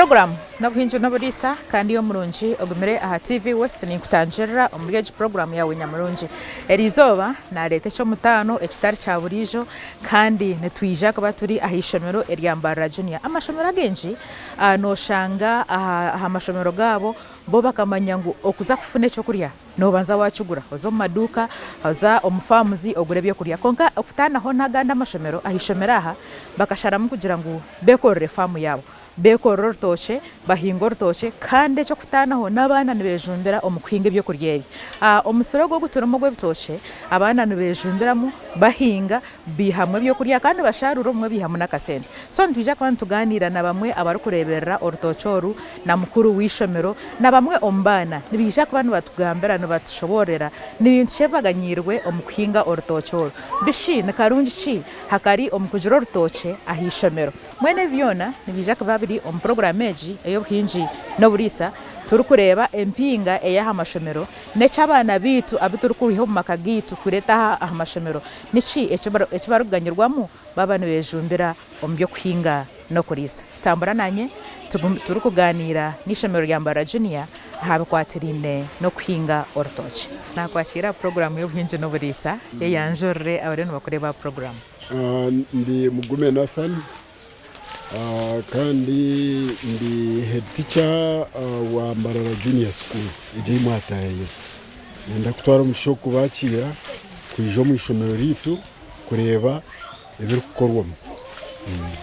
Puroguraamu n'obuhingi n'oburiisa kandi omurungi ogumire aha TV West ninkutangirira omuri egi puroguraamu yaawe nyamurungi. Eriizooba naareeta eky'omutaano ekitari kya buriijo kandi nitwija kuba turi aha ishomero erya Mbarara Junior. Amashomero againgi nooshanga aha mashomero gaabo bo bakamanya ngu okuza kufuna eky'okurya Noobanza waakigura, oze omu maduuka, oza omu faamuzi ogure ebyokurya. Kwonka okutaanaho n'agandi amashomero, aha ishomero aha bakasharamu kugira ngu beekorere faamu yaabo. Beekorere orutookye, bahinge orutookye kandi eky'okutaanaho n'abaana nibeejumbira omu kuhinga ebyokurya ebi. Omusiri ogu ogu turimu ogw'ebitookye, abaana nibeejumbiramu bahinga, baihamu ebyokurya kandi basharuura obumwe baihamu n'akasente. So nitwija kuba nitugaaniira na bamwe abarikureeberera orutookye oru na mukuru w'eishomero na bamwe omu baana. Nibaija kuba nibatugambira nibatushoboororera ni bintu ki ebibaganyiirwe omu kuhinga orutookye oru. Bishi ni karungi ki hakari omu kugira orutookye aha ishomero? Mbwenu ebi byona nibiija kuba biri omu puroguraamu egi ey'obuhingi n'oburiisa turikureeba empinga ey'aha mashomero n'eky'abaana baitu abu turikwiha omu maka gaitu kureeta aha mashomero niki eki barikuganyirwamu baaba nibeejumbira omu by'okuhinga n'okuriisa. Tambura naanye turikugaaniira n'eishomero rya Mbarara Junior aha bikwatiraine n'okuhinga orutookye. Naakwakiira aha puroguraamu y'obuhingi n'oburiisa eyanjurire abariyo nibakureeba aha puroguraamu. Ndi Mugume Nathan kandi ndi head teacher wa Mbarara Junior School egi ei mwataahiire. Niinyenda kutwara omugisha ogu kubakiira kwija omu ishomero ryaitu kureeba ebirikukorwamu.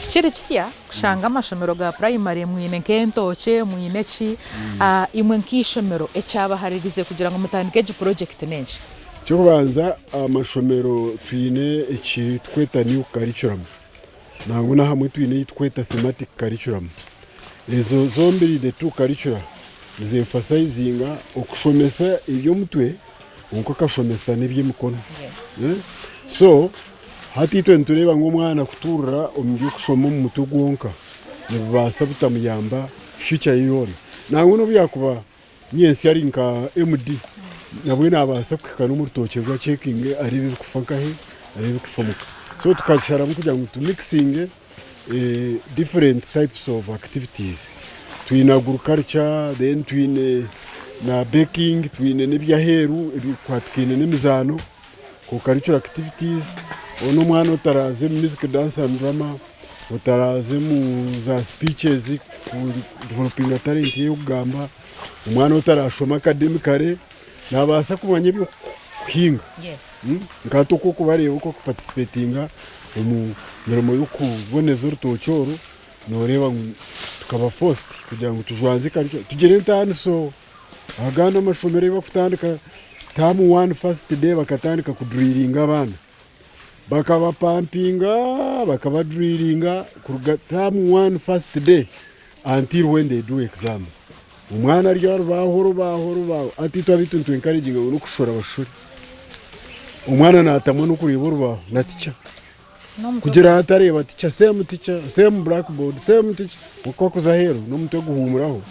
Tikiri kisya kushanga amashomero ga purayimare mwine nk'entookye mwine ki, imwe nk'eishomero ekyabaharirize kugira ngu mutandike egi purojekiti n'enki? Eky'okubanza amashomero twine eki turikweta new curriculum nangwa n'ahamwe twine ei turikweta thematic curriculum. Ezo zombiri the two curricula nizi emphasizinga okushomesa eby'omutwe kwonka okashomesa n'eby'emikono. So hati itwe nitureeba ngu omwana kutuurira omu by'okushoma omu mutwe gwonka nibibaasa butamuyamba future ye yoona. Nangwa n'obu yaakuba Nyentsya ari nka MD nabwe nabaasa kuhika n'omu rutookye rwe acekinge areebe ebirikufa nkahe areebe ebirikufa omuka. So tukasharamu kugira ngu tu mixinge different types of activities. Twine agriculture then twine na baking, twine n'eby'aheeru ebikwatikaine n'emizaano, co-curricular activities, onu omwana otaraaze omu music, dance and drama, Otaraaze omu za speeches ku developinga talent ye y'okugamba, omwana otarashoma academically nabaasa kumanya eby'okuhinga. Nka hati oku orikubareeba oku barikuparticipatinga omu mirimo y'okuboneza orutookye oru, nooreeba ngu tukaba forced kugira ngu tujwanze culture tugire entaaniso. Agandi amashomero ahu barikutandika term one first day bakatandika kudrilinga abaana. Bakabapampinga bakabadrilinga kuruga term one first day until when they do exams. Omwana ari aha rubaaho orubaaho orubaaho hati itwe abaitu nitu encouraginga ngu n'okushora bashore. Omwana naatamwa n'okureeba orubaaho na teacher. Kugira atareeba teacher same teacher same blackboard same teacher oku akuza aheeru n'omutwe guhuumuraho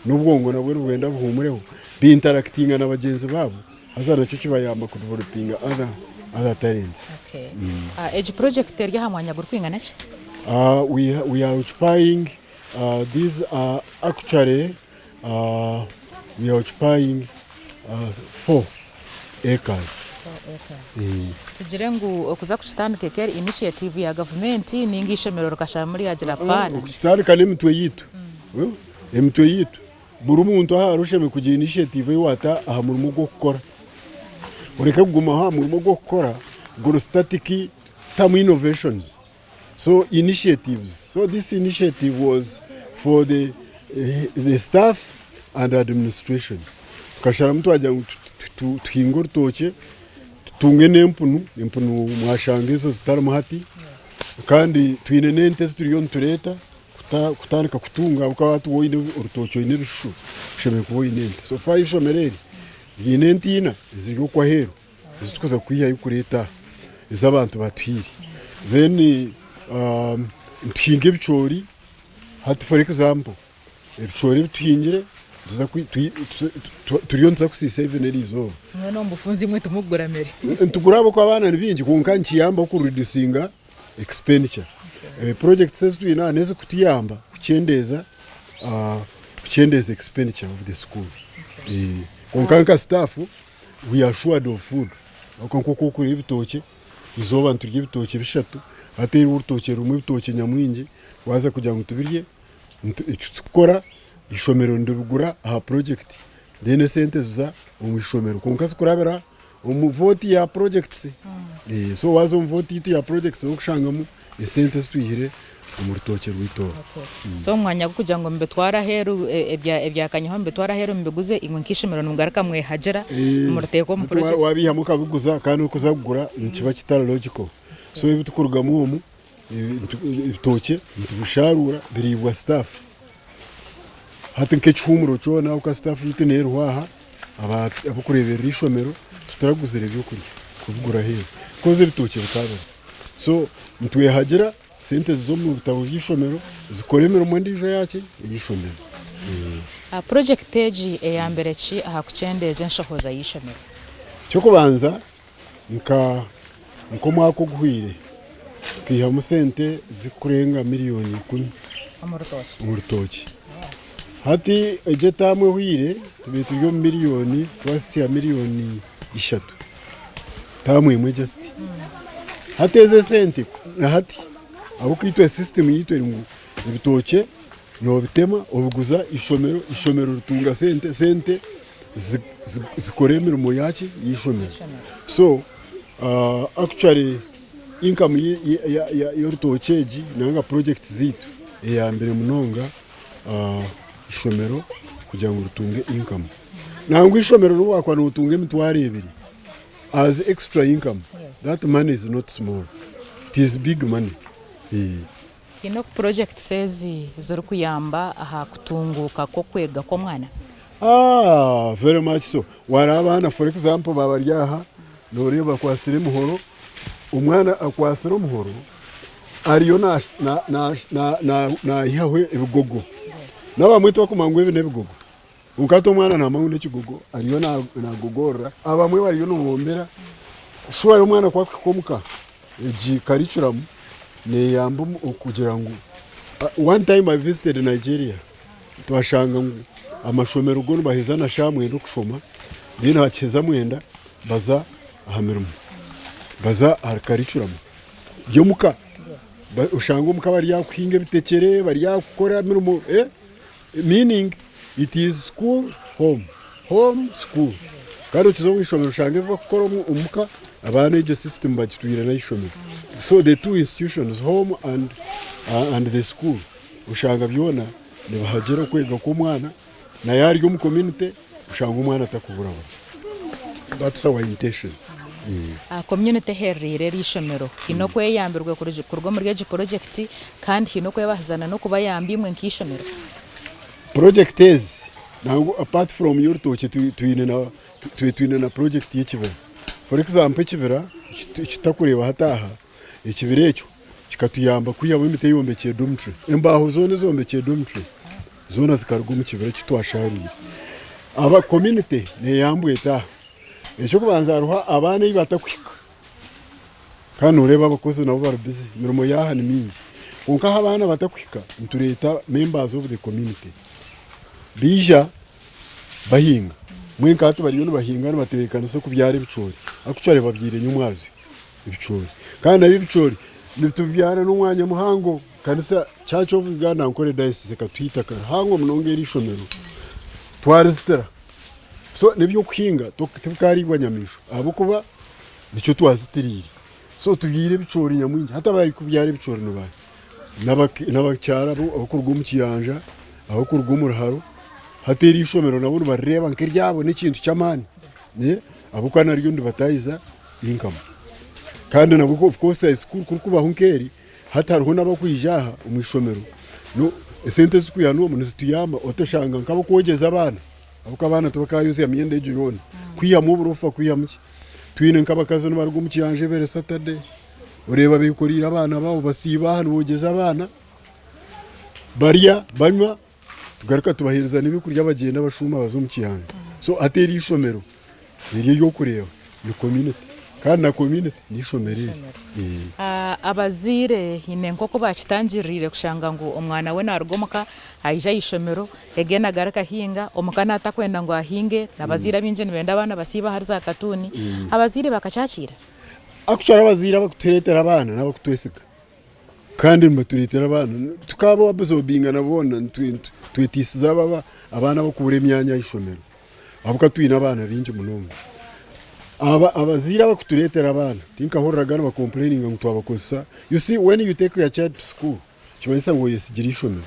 n'obwongo nabwo nibwenda buhuumureho bintaractinga na bagyenzi baabo. Haza nakyo kibayamba ku developinga other other talents. Okay. Egi project eri aha mwanya gurikwingana ki? We, we are occupying these are actually we are occupying 4 acres. Tugire ngu okuza kukitandika eka eri initiative ya gavumenti ninga eishomero rikasharamu ryagira paana? Okukitandika n'emitwe yaitu, emitwe yaitu. Buri muntu aha hariho oshemereire kugira initiative ei waata aha murimo gw'okukora. Oreke kugumaho aha murimo gw'okukora guri static tamu innovations. So initiatives, so this initiative was for the, the staff and administration. Tukasharamu twagira ngu tuhinge orutookye tutunge n'empunu, empunu mwashanga ezo zitarimu hati kandi twine n'ente ezi turiyo nitureeta. Kutandika kutunga ahabw'okuba hati waaba oine orutookye oine ebishushu oshemereire kuba oine ente. So far eishomero eri riine ente ina eziri okwo aheeru ezi turikuza kwihayo kureeta aha ezi abantu batuhaire. Then nituhinga ebicoori hati for example ebicoori ebi tuhingire turiyo nituza kusiisa even eriizooba. Mbwenu omu bufunze imwe timurikugura mere? Nitugura ahabw'okuba abaana ni baingi kwonka nikiyambaho ku reducinga expenditure. Projects ezi twine aha n'ezikutuyamba kukyendeeza Kukyendeeza expenditure of the school. Kwonka nka staff we are assured of food ahabw'okuba nk'oku orikureeba ebitookye, eizooba niturya ebitookye bishatu, hati eriho orutookye rurimu ebitookye nyamwingi, waaza kugira ngu tubirye, eki turikukora eishomero niribigura aha project then esente ziza omu ishomero kwonka zikurabira omu vote ya projects. So waaza omu vote yaitu ya projects orikushangamu esente ezi twihire omu rutookye rwaitu oru. So omu mwanya gw'okugira ngu mubitware aheeru ebyakanyaho mubitware aheeru mubiguze, imwe nk'eishomero nimugaruka mwehagira muriteeka omu projects. Wabiihamu okabiguza kandi orikuza kugura nikiba kitari logical. So ebitukurugamu omu ebitookye nitubisharuura biriibwa staff. Hati nk'ekihuumuro kyona ahabw'okuba staff yaitu neeriho aha, abarikureeberera eishomero tituraguzire byokurya kubigura aheeru because ebitookye bikaabura. So nitwehagira sente zize omu bitabo by'eishomero zikore emirimo endiijo eyaki? Ey'eishomero. Purojekiti egi eyambire ki aha kukyendeeza enshohoza y'eishomero? Eky'okubanza nka nk'omwaka oguhweire tukaihamu sente zirikurenga miriyoni ikumi omu rutookye. Hati egi etaamu ehweire tubaire turi omu miriyoni twahitsya miriyoni ishatu taamu emwe just. Hati ezi esente na hati ahabw'okuba itwe sisitimu yaitu eri ngu ebitookye noobitema obiguza eishomero, eishomero ritunga sente, sente zikora emirimo yaaki y'eishomero. So actually income y'orutookye egi nanga project zaitu eyambire munonga eishomero kugira ngu ritunge income. Nangwa eishomero n'obu wakuba nootunga emitwaro ebiri as extra income, that money is not small, it is big money. Haine oku purojekiti ezi zirikuyamba aha kutunguuka kw'okwega kw'omwana? Ah, very much so. Wareeba abaana for example baaba bari aha, nooreeba bakwatsire emihoro, omwana akwatsire omuhoro ariyo naihaho ebigogo. N'abamwe tibakumanya ngu ebi n'ebigogo. Kwonka hati omwana naamanya ngu n'ekigogo ariyo naagogorora. Abamwe bariyo nibombera. Shuwa omwana ku arikuhika omuka, egi curriculum neeyamba okugira ngu one time I visited Nigeria twashanga ngu amashomero go nibaheza na shaaha mwenda okushoma then hakiheza mwenda baza aha mirimo, baza ahari curriculum y'omuka. Oshanga omuka bari aha kuhinga ebitekyere, bari aha kukora emirimo. Meaning it is school home, home school. Kandi okiza omu ishomero oshanga ebi barikukora omuka abaana egyo system bagitwire n'eishomero. So the two institutions home and, uh, and the school oshanga byona nibihagira okwega kw'omwana naye ari omu community oshanga omwana atakuburabura. That's our intention. Community eherereire eri ishomero haine okweyambirwe kuruga omuri egi purojekiti kandi haine okwebahizana n'okubayamba imwe nk'eishomero. Purojekiti ezi nangwa apart from y'orutookye twine na twine na purojekiti y'ekibira. For example ekibira eki tutakureeba hati aha, ekibira ekyo kikatuyamba kwihamu emiti eyombekire dormitory. Embaaho zoona ezombekire dormitory zoona zikaruga omu kibira eki twashaarwire. Aba community neeyambwa eta aha? Eky'okubanza hariho abaana ei batakuhika kandi nooreeba abakozi nabo bari bize emirimo yaaha ni mingi kwonka ahu abaana batakuhika nitureeta members of the community baija bahinga mbwenu nka hati bariyo nibahinga nibatebeekanisa okubyara ebicoori actually babyaire nyomwazyo ebicoori kandi nabyo ebicoori nitubibyara n'omwanya muhango kanisa Church of Uganda Ankole Diocese ekatuha eitaka rihango munonga eri ishomero twarizitira. So n'eby'okuhinga tibikaariibwa nyamaishwa ahabw'okuba nikyo twazitiriire. So tubyaire ebicoori nyamwingi. Hati abarikubyara ebicoori ni baahi? N'abakyara abarikuruga omu kiyanja, abarikuruga omu ruharo. Hati eri ishomero nabo nibarireeba nk'eryabo n'ekintu ky'amaani ahabw'okuba naryo niribataahiza income. Kandi nabwo of course high school ku erikubaho nk'eri, Hati hariho n'abarikwija aha omu ishomero, esente ezirikwiha n'omu nizituyamba otoshanga nk'abarikwogyeza abaana ahabw'okuba abaana tibakaayozya myenda egyo yoona, kwihamu oburofa kwihamu ki. Twine nk'abakazi nibaruga omu kiyanja every Saturday, oreeba beekoreire abaana baabo basiiba aha nibogyeza abaana, barya, banywa. Tugaruka tubaheereza n'ebyokurya bagyenda bashuuma baza omu kiyanja. So hati eri ishomero niryo ery'okureeba ni community. Kandi na community n'eishomero eryo. Abazaire haine nk'oku baakitangiririire kushanga ngu omwana we naaruga omuka aija aha ishomero, again agaruke ahinga, omuka naaba atakwenda ngu ahinge, abazaire abaingi nibenda abaana basiibe ahari zaakatuuni, abazaire bakakyakiira? Actually abazaire abarikutureetera abaana n'abarikutwesiga kandi nibatureetera abaana tukaba absorbinga na boona nitwetiisiza abaana abarikubura emyanya aha ishomero ahabw'okuba twine abaana baingi munonga. Abazaire abarikutureetera abaana tinkahuriraga nibakompureyininga ngu twabakozesa, you see when you take your child to school nikimanyisa ngu oyesigire eishomero,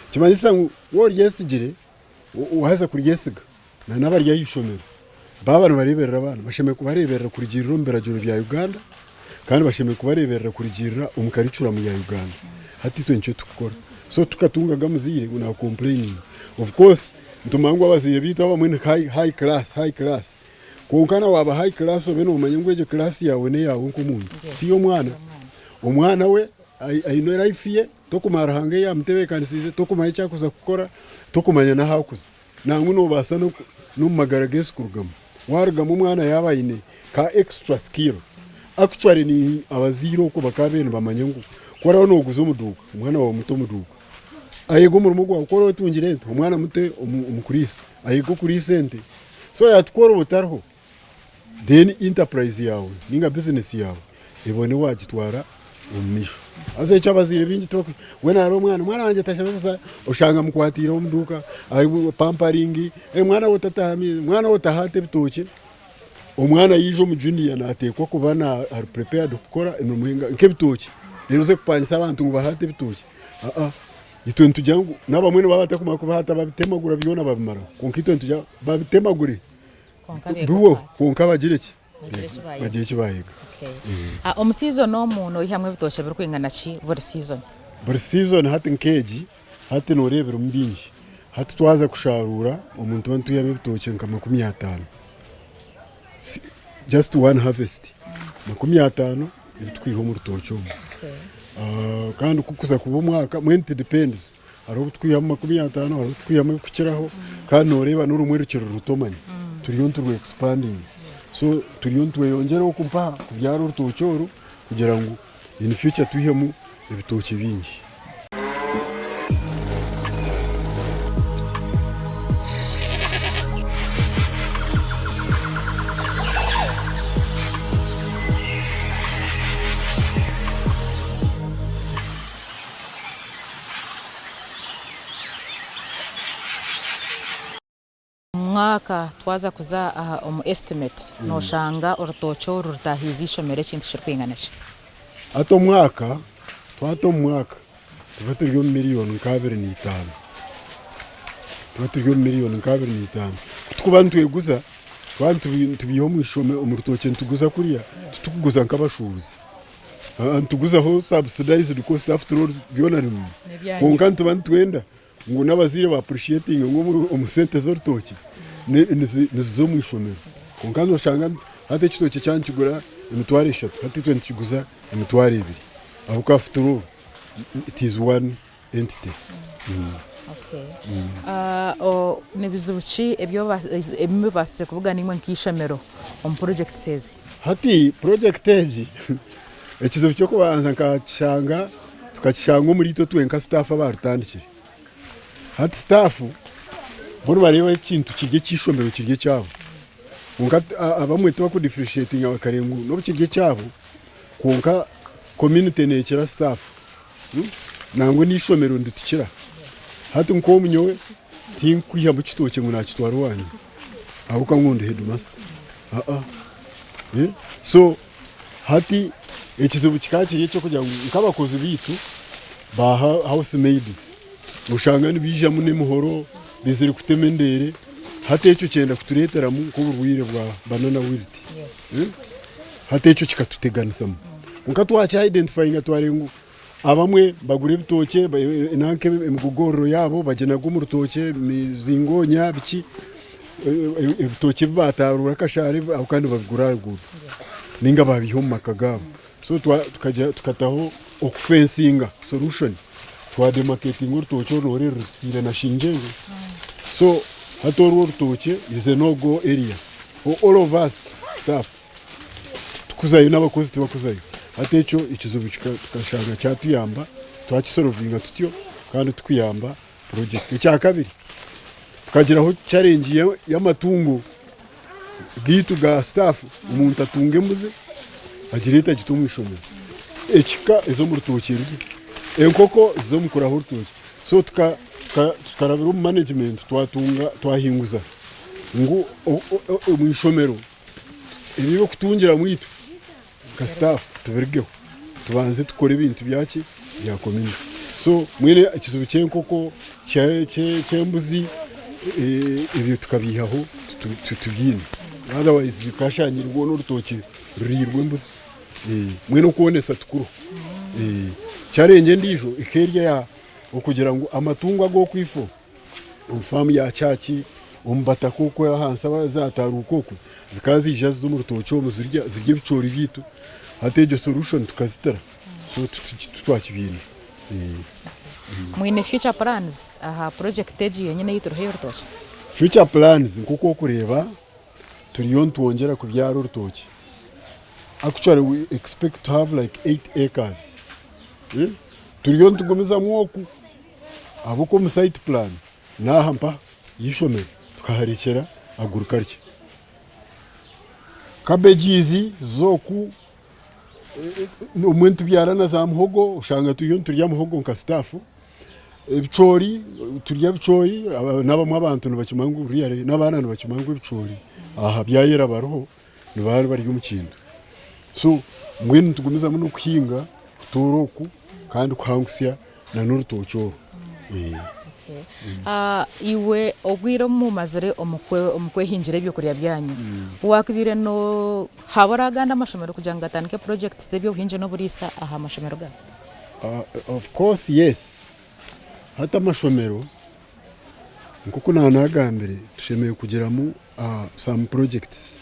nikimanyisa ngu waaba oryesigire Waaheza kuryesiga, na n'abari aha ishomero baaba nibareeberera abaana, bashemereire kubareeberera kurugiirira omu biragiro bya Uganda kandi bashemereire kubareeberera kurugiirira omu karicuramu ya Uganda. Hati itwe nikyo turikukora. So tikatungaga muzaire ngu naakompureyininga. Of course nitumanya ngu abazaire baitu abamwe ni high class, high class. Kwonka na waaba high class obe noomanya ngu egyo class yaawe n'eyaawe nk'omuntu, ti y'omwana. Omwana we aine life ye. Tokumanya Ruhanga ei yaamutebeekanisiize, tokumanya eki arikuza kukora, tokumanya n'ahu arikuza. Nangwa noobaasa n'omu magara g'ensi kurugamu. Waarugamu omwana yaaba aine ka extra skill. Actually ni abazaire okwo bakaabaire nibamanya ngu ku oraabe nooguza omu duuka, omwana waawe mute omu duuka. Ayege omurimo gwawe. Ku oraabe otungire ente, omwana mute omu kuriisa, ayege okuriisa ente. So yaaba tikworooba otariho. Then enterprise yaawe ninga business yaawe ebone wagitwara omu maisho. Haza ekyo abazaire baingi tibaku weena hariho omwana, omwana wangye tashaba busa oshanga amukwatiire omu duuka ari pampering, omwana we otataha amaizi, omwana we otahaata ebitookye. Omwana yaija omu junior nateekwa kuba ari prepared kukora emirimo nk'ebitookye reero oze kupangisa abantu ngu bahaate ebitookye aa. Itwe nitugira ngu n'abamwe nibaba batakumanya kubihaata babitemagura byona babimaraho kwonka itwe nitugira ngu babitemagure. Kwonka beege Bibo okukwata. kwonka bagire ki? Bagire eki baayega. Bagire eki baayega. Okay. Ah, omu season omu noihamu ebitookye birikwingana ki buri season? Buri season hati nk'egi, hati nooreeba ebirimu bingi. Hati twaza kusharuura, omu nituba nitwihamu ebitookye nka 50. Si- Just one harvest. 50 ebi tukwiha omu rutookye omu. Okay. Ah, kandi ku kuza kuba omwaka, mbwenu it depends. Hariho obu tukwihamu 50, hariho obu tukwihamu ebikukiraho kandi nooreeba n'orumwe rukiri ruto manya turiyo niturwa expandinga. So turiyo nitweyongyera oku mpaha kubyara orutookye oru kugira ngu in future twihemu ebitookye bingi. Omu mwaka twaza kuza aha omu estimate noshanga orutookye oru rutahiize eishomero ekintu kirikwingana ki? Hati omwaka, twata omu mwaka tuba turi omu miriyoni nka 25. Tuba turi omu miriyoni nka 25. Ku turikuba nitweguza, twaba nitubiiha omu rutookye nituguza kuriya, titukuguza nk'abashuubuzi. Nituguzaho subsidized cost after all byona ni kwonka nituba nitwenda ngu n'abazaire ba appreciatinge ngu omu sente z'orutookye niziza omu ishomero kwonka noshanga hati ekitookye kyaba nikigura 3000 hati itwe nitukiguza 2000 ahabw'okuba after all it is one entity. Ni bizibu ki ebi mubaasize kubugana imwe nk'eishomero omu purojekiti ezi? Hati purojekiti egi ekizibu ky'okubanza nkakishanga tukakishanga omuri itwe twenka sitaafu abaarutandikire. Hati sitaafu bo nibareeba ekintu kiri eky'eishomero kiri ekyabo kwonka abamwe tibakudifurenshiyetinga bakareeba ngu n'obu kiri ekyabo kwonka community neekira sitaafu. Nangwa n'eishomero niritukira. Hati nk'omu nyowe tinkwihamu kitookye ngu naakitwara owaanye ahabw'okuba ngu ndi heedimasita. Aa So hati ekizibu kikaba kiri eky'okugira ngu nk'abakozi baitu ba house maids oshanga nibaijamu n'emihoro baizire kutema endeere, hati ekyo kyenda kutureeteramu nk'oburwaire bwa banana wilt. Hati ekyo kikatuteganisamu. Kwonka twakya identifyinga twareeba ngu abamwe bagura ebitookye nanka emigogorero yaabo baginaga omu rutookye emizingonya biki ebitookye ebi bataaruura akashaara aho kandi nibabigura aha ruguuto ninga babiiha omu maka gaabo. So tukagira tukataho okufensinga solution twademarketinga orutookye oru nooreeba ruzitiire na shingyengye so hati oru orutookye is a no go area for all of us staff. Titukuzayo n'abakozi tibakuzayo. Hati ekyo ekizibu tukashanga kyatuyamba twakisorovinga tutyo kandi tukuyamba purojekiti. Ekyakabiri tukagiraho challenge y'amatungo gaitu ga sitaafu, omuntu atunga embuzi agireete agite omu ishomero, ekika eze omu rutookye erye, enkoko zize omu kuraha orutookye. So tukarabira omu management twatunga twahinguza ngu omu ishomero ebi eby'okutungiramu itwe nka sitaafu tubirugeho tubanze tukore ebintu byaki bya community. So mbwenu ekizibu ky'enkoko, ky'embuzi ebyo tukabiihaho titubiine otherwise okashangire rwona orutookye ruriirwe embuzi mbwenu okwonesa tikuriho. Challenge endiijo ekaba eri eya okugira ngu amatungo ag'okwifo omu faamu ya kyaki, omu bataka okwe ahansi zaataaruuka okwe, zikaba ziija ziza omu rutookye omu zirya zirya ebicoori byaitu. Hati egyo solution tukazitira so titwakibiine. Mwine future plans aha project egi yenyine ei turiho ey'orutookye? Future plans nk'oku orikureeba turiyo nitwongyera kubyara orutookye. Actually we expect to have like 8 acres. Turiyo nitugumizamu oku. Ahabw'okuba omu site plan n'aha mpaha y'eishomero tukaharekyera agriculture. Cabbages z'oku obumwe nitubyara na za muhogo oshanga turiyo niturya muhogo nka staff, ebicoori turya ebicoori n'abamwe abantu nibakimanya ngu really n'abaana nibakimanya ngu ebicoori aha byayera bariho nibaba bari omu kintu. So mbwenu nitugumizamu n'okuhinga kutoora oku kandi kuhangusya na n'orutookye oru. Iwe obwire obu mumazire omu kwehingira ebyokurya byanyu, wakubaire nohabura agandi amashomero kugira ngu gatandike purojekiti z'eby'obuhingi n'oburiisa aha mashomero gaabo? Of course yes. Hati amashomero nk'oku naanagambire tushemereire kugiramu some projects.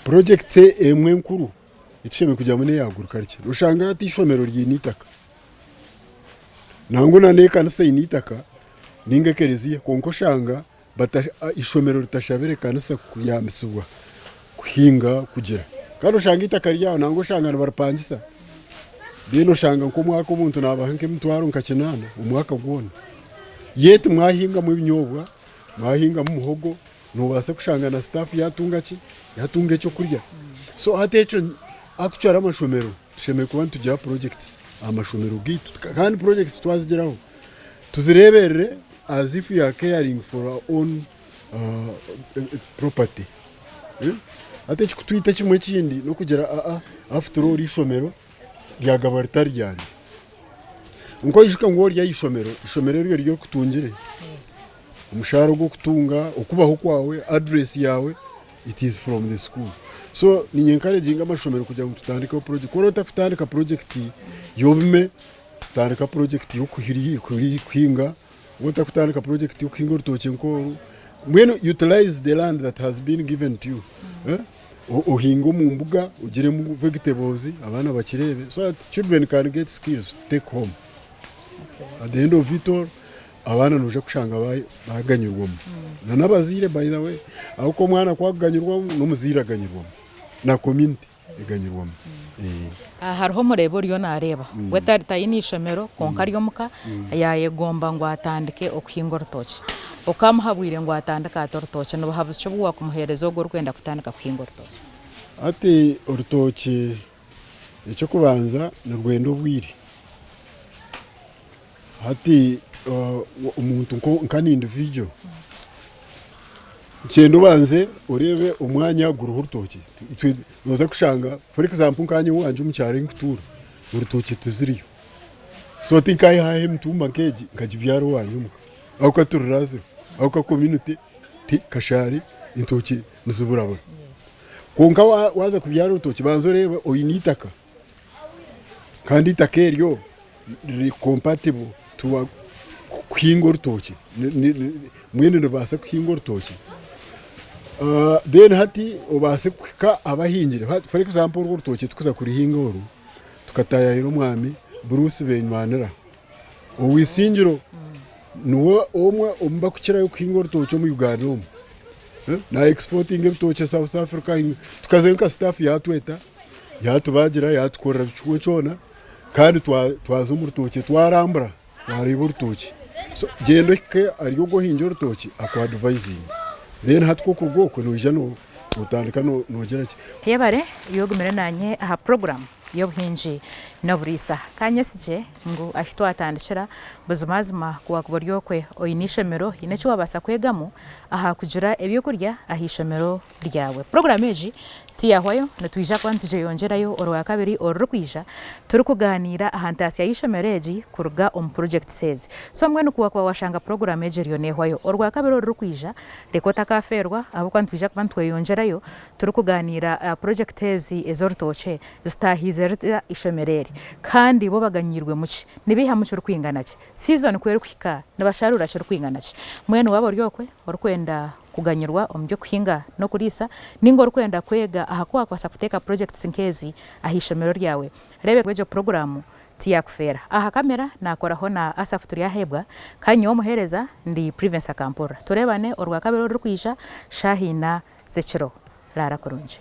Purojekiti emwe enkuru Etushemereire kugiramu n'eya agriculture. Noshanga hati eishomero riine eitaka nangwa n'ekanisa eine eitaka ninga ekereziya kwonka oshanga eishomero ritashabire ekanisa kuyambisibwa kuhinga kugira kandi oshanga eitaka ryaho nangwa oshanga nibaripangisa then oshanga nk'omwaka omuntu nabaha nk'emitwaro nka kinaana omwaka gwona yet mwahingamu ebinyoobwa, mwahingamu muhogo. Noobaasa kushanga na sitaafu yaatunga ki? Yaatunga eky'okurya. So hati ekyo actually amashomero tushemereire kuba nitugira projects aha mashomero gaitu kandi projects twazigiraho tuzireeberere as if we are caring for our own property. Hati ekikutwita ekimwe ekindi n'okugira aa after all eishomero ryagabwa ritari ryangye. Kwonka oijuke ngu ori aha ishomero, ishomero eryo niryo rikutungire. Omushaara ogw'okutunga, okubaho kwawe, address yaawe, it is from the school. So ninye encouraginga amashomero kugira ngu tutandikeho project. Ku otakutandika project y'obume, tandika project y'okuhinga, waaba otakutandika project y'okuhinga orutookye nk'oru, mbwenu utilize the land that has been given to you. Ohinge omu mbuga, ogiremu vegetables, abaana bakireebe so that children can get skills to take home. At the end of it all, abaana noija kushanga baganyirwamu na n'abazaire by the way ahabw'okuba omwana ku akuganyirwamu n'omuzaire aganyirwamu na community eganyirwamu. Hariho omureebi oriyo naareeba we taine ishomero kwonka ari omuka yaayegomba ngu atandike okuhinga orutookye. Okamuhabwire ngu atandike ata orutookye? Ni buhabuzi ki obu waakumuheereza ogwo orikwenda kutandika kuhinga orutookye? Hati orutookye eky'okubanza nirwenda obwire. Hati omuntu nka an individual, nikyenda obanze oreebe omwanya guriho orutookye. Itwe nooza kushanga for example nkanye owangye omu kyaro ahu ndikutuura, orutookye tiziriyo. So tinkayihaho emitumba nk'egi nkagibyara owangye omuka ahabw'okuba tururazireho, ahabw'okuba community ti kashaari entookye niziburabura. Kwonka waaza kubyara orutookye banza oreebe oine eitaka. Kandi eitaka eryo riri compatible to kuhinga orutookye, mbwenu niribaasa kuhinga orutookye. Then hati obaase kuhika abahingire, for example orwo orutookye tukuza kuruhinga oru, tukataayaayira omwami Bruce Benywanira ow'Isingiro, niwe omwe omu barikukirayo kuhinga orutookye omu Uganda omu. Na exportinga ebitookye South Africa, tukazayo nka staff yatweta yatubagira yatukorera buri kimwe kyona kandi twaza omu rutookye twarambura twareeba orutookye. So gyenda ohike ahari ogwo ohingi orutookye aku advisinge then hati ku orikuruga okwe noija notandika nogira ki. Yebare y'ogumire nanye aha puroguramu y'obuhingi n'oburiisa. Ka nyesigye ngu ahi twatandikira, buzimazima ku waakuba ori okwe oine eishomero, haine eki waabaasa kwegamu aha kugira eby'okurya aha ishomero ryawe. Puroguraamu egi tiyahwayo, nitwija kuba nitugyeyongyerayo Orwakabiri orurikwija turikugaaniira aha ntaasya y'eishomero egi kuruga omu purogyekiti ezi. So mbwenu ku waakuba waashanga puroguraamu egi eriyo neehwayo Orwakabiri orurikwija, reka otakaafeerwa ahabw'okuba nitwija kuba nitweyongyerayo turikugaaniira aha purogyekiti ezi ez'orutookye zitaahiize rita eishomero eri kandi bo baganyiirwemu ki? Nibaihamu kirikwingana ki? Siizoni ku erikuhika nibasharuura kirikwingana ki? Mbwenu waaba ori okwe orikwenda kuganyirwa omu by'okuhinga n'okuriisa nainga orikwenda kwega aha ku waakubaasa kuteeka purogyekiti nk'ezi aha ishomero ryawe, reeba ngu egyo puroguraamu tiyakufeera. Aha kamera naakoraho na Asaph Turyaheebwa kandi nyowe omuheereza ndi Privence Akampurira. Tureebane Orwakabiri orurikwija shaaha ina z'ekiro. Raara kurungi.